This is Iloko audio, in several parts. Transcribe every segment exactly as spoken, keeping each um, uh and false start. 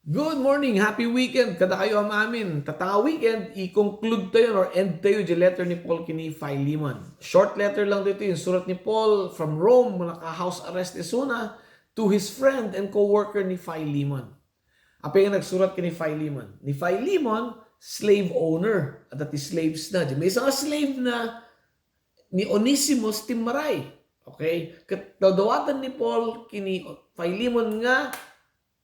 Good morning! Happy weekend kadakayo amin. Tata nga weekend, i-conclude tayo or end tayo di letter ni Paul kini Philemon. Short letter lang dito, insurat ni Paul from Rome, naka-house arrest isuna, to his friend and co-worker ni Philemon. Apay nga nagsurat kini Philemon? Ni Philemon, slave owner. Adda ti slaves na. Di maysa nga slave na ni Onesimus ti maray. Okay? Ket dawdawatan ni Paul kini Philemon nga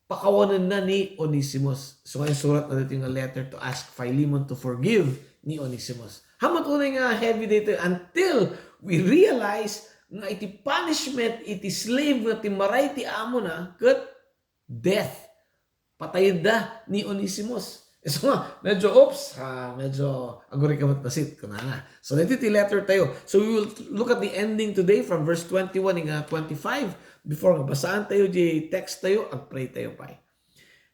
pakawanenna ni Onesimus. So, nga insurat na dito nga letter to ask Philemon to forgive ni Onesimus. Hamat unay nga heavy dito until we realize nga iti punishment, iti slave nga ti maray ti amo na, ket death. Patayenda ni Onesimus. So nga, medyo, oops, ah, medyo aguri ka met basit, kunana. So, dito ti letter tayo. So, we will look at the ending today from verse twenty-one hanggang twenty-five. Before nga basaan tayo di text tayo, agpray tayo pay.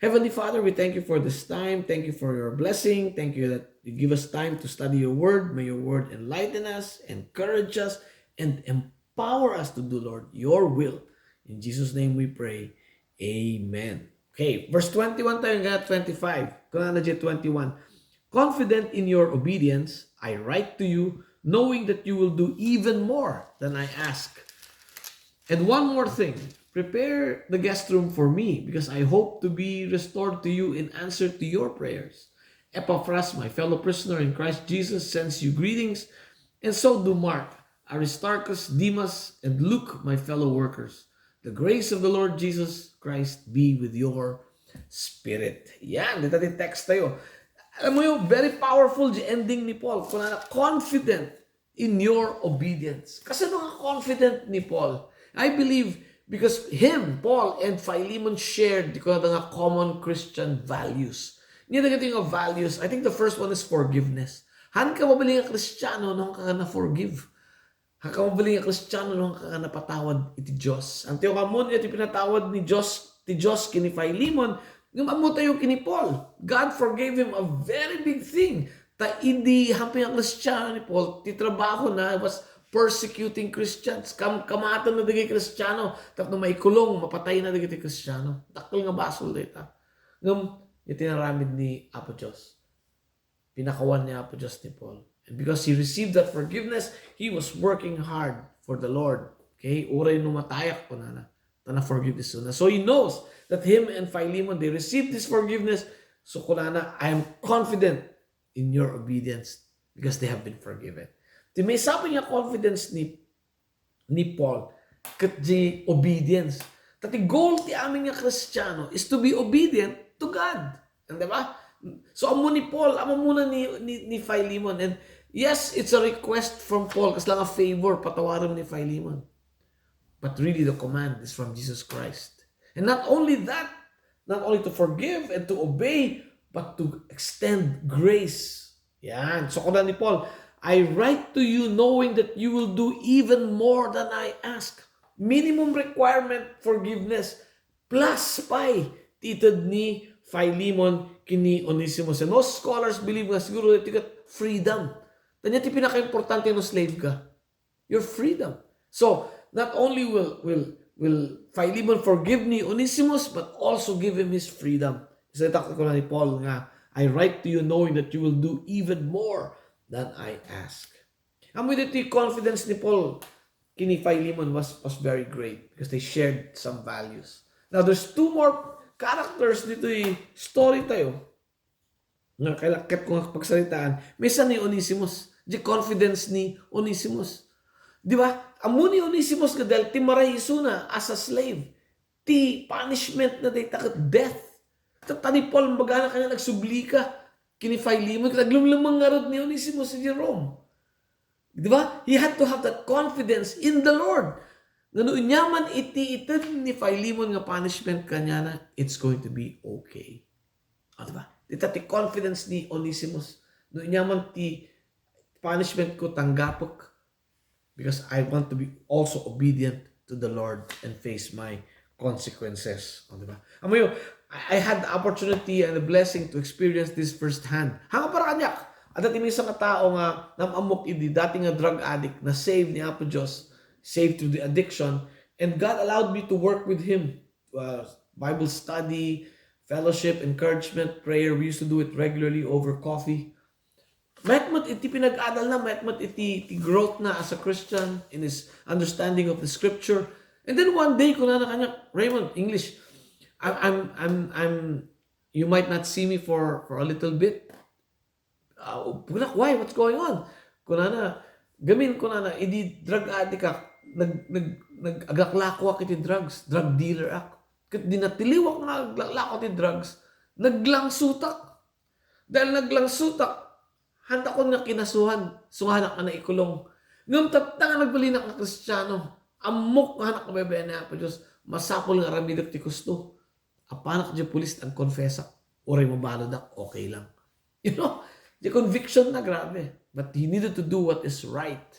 Heavenly Father, we thank you for this time. Thank you for your blessing. Thank you that you give us time to study your word. May your word enlighten us, encourage us, and empower us to do, Lord, your will. In Jesus' name we pray. Amen. Okay, verse twenty-one tayo hanggang twenty-five. Kunana di twenty-one, "Confident in your obedience, I write to you, knowing that you will do even more than I ask. And one more thing, prepare the guest room for me, because I hope to be restored to you in answer to your prayers. Epaphras, my fellow prisoner in Christ Jesus, sends you greetings, and so do Mark, Aristarchus, Demas, and Luke, my fellow workers. The grace of the Lord Jesus Christ be with your spirit." Yan, dito ti text tayo. Alam mo yung very powerful di ending ni Paul. Kunana, "Confident in your obedience." Kasano nga confident ni Paul? I believe because him, Paul, and Philemon shared di kunada nga common Christian values. Nga dagiti nga values, I think the first one is forgiveness. Haan ka mabalin nga Kristiano no haan ka na-forgive. Haan ka mabalin nga Kristiano no haan ka napatawad iti Dios. Haan tayo nga ammo nga ti pinatawad ni Dios, ti Dios kini Philemon, ngem ammo tayo kini Paul. God forgave him a very big thing. Ta idi hampay nga Kristiano ni Paul, ti trabahona was persecuting Christians. Kam-, kamaten na dagiti Kristiano tapno maikulong, mapatay na dagiti Kristiano. Dakkel nga basol dayta. Ngem, iti naramid ni Apo Dios. Pinakawan ni Apo Dios ni Paul. And because he received that forgiveness, he was working hard for the Lord. Okay? Uray no matayak, kunana. Ta na-forgive isuna. So he knows that him and Philemon, they received this forgiveness. So kunana, "I am confident in your obedience," because they have been forgiven. Ti maysa pay nga confidence ni, ni Paul ket di obedience. Ta ti goal ti amin nga Kristiano is to be obedient to God. Di ba? So, ammo ni Paul, ammo muna ni, ni, ni Philemon. And yes, it's a request from Paul, kasla nga favor, patawarem ni Philemon. But really, the command is from Jesus Christ. And not only that, not only to forgive and to obey, but to extend grace. Yan. So, kuna ni Paul, "I write to you knowing that you will do even more than I ask." Minimum requirement, forgiveness. Plus pay, ti ited ni Philemon ken ni Onesimus. And most scholars believe nga siguro iti ket freedom. Ania ti pinakaimportante no slave ka? Your freedom. So, not only will, will, will Philemon forgive ni Onesimus, but also give him his freedom. Isa ita kuna ni Paul nga, "I write to you knowing that you will do even more than I ask." Ammo ditoy confidence ni Paul ken ni Philemon was, was very great because they shared some values. Now, there's two more characters ditoy story tayo. Nga kailangan ko nga pagsaritaan, maysa ni Onesimus. Di confidence ni Onesimus. Di ba? Ammo ni Onesimus nga dahil ti maray isuna as a slave, ti punishment na dayta ket death. Ket ta ni Paul, magana kaniana, agsubli ka ken ni Philemon, ket aglumlemmeng ngarud ni Onesimus idiay Rome. Di ba? He had to have that confidence in the Lord. Nga no ania man iti ited ni Philemon nga punishment kaniana, it's going to be okay. O, di ba? Dita ti confidence ni Onesimus. No ania man ti punishment ko, tanggapek. Because I want to be also obedient to the Lord and face my consequences. O, di ba? Amoyo, I, I had the opportunity and the blessing to experience this firsthand. Haan nga para kaniak, adda ti maysa nga tao nga nam-ammok idi, dati nga drug addict, na-save ni Apo Dios, saved through the addiction, and God allowed me to work with him. Uh, Bible study, fellowship, encouragement, prayer. We used to do it regularly over coffee. Mayat met iti pinag-adal na, mayat met iti, iti growth na as a Christian in his understanding of the scripture. And then one day, kunana kaniak, "Raymond, English, I'm, I'm, I'm, I'm, you might not see me for, for a little bit." Uh, kunak, "Why? What's going on?" Kunana, "Gamin," kunana, "idi drug addict ak, nag, nag, nag-, aglaklako ak iti drugs, drug dealer ak. Ket di natiliwak nga aglaklako ti drugs, naglangsutak. Dahil naglangsutak, handak nga kinasuhan, sunganak nga naikulong. Ngem tatta nga nagbalinak nga Kristiano, ammok nga anak nga baybay-an ni Apo Dios, masapul nga aramidek ti kusto. Apanak diay pulis, agkonfesak. Uray mabaludak, okay lang." You know, the conviction na grabe. But he needed to do what is right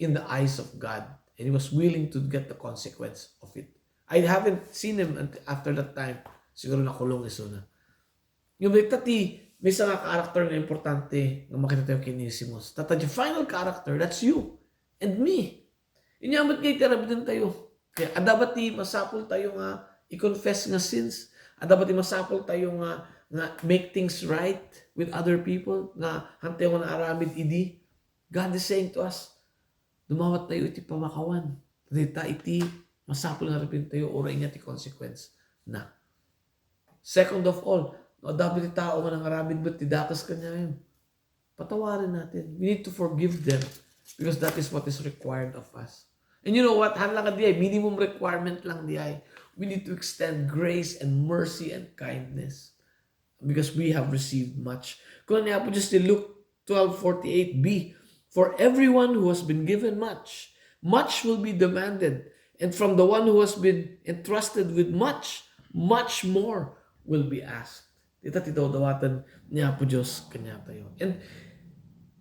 in the eyes of God. And he was willing to get the consequence of it. I haven't seen him until after that time. Siguro nakulong isuna. Ngem dayta ti maysa nga character nga importante nga makita tayo ken Onesimus. Tatta diay final character, that's you and me. Inya met nga iti aramiden tayo. Kaya adda ba ti masapul tayo nga i-confess nga sins? Adda ba ti masapul tayo nga, nga make things right with other people? Nga hantay nga naaramid idi? God is saying to us, dumawat tayo iti pamakawan. Dayta iti masapul nga aramidenyo, uray ania ti consequence na. Second of all, no adda met ti tao nga nangaramid met ti dakes kaniayo, patawarin natin. We need to forgive them because that is what is required of us. And you know what? Haan lang nga diay, minimum requirement lang diay. We need to extend grace and mercy and kindness because we have received much. Kuna ni Apo Dios ti Luke twelve forty-eight b, "For everyone who has been given much, much will be demanded, and from the one who has been entrusted with much, much more will be asked." Dayta ti dawdawaten ni Apo Dios kaniatayo. And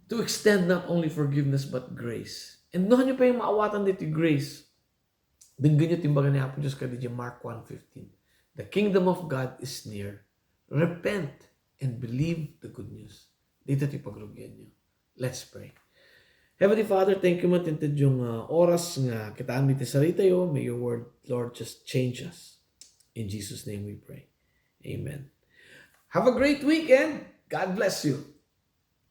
to extend not only forgiveness but grace. And no, ania pay maawatan daytoy grace? Denggenyo ti imbaga ni Apo Dios kadi idiay Mark one fifteen, "The kingdom of God is near. Repent and believe the good news." Dayta ti pagrugianyo. Let's pray. Heavenly Father, thank you met inted diay nga oras nga kitaenmi ti saritayo. May your word, Lord, just change us. In Jesus' name we pray. Amen. Have a great weekend. God bless you.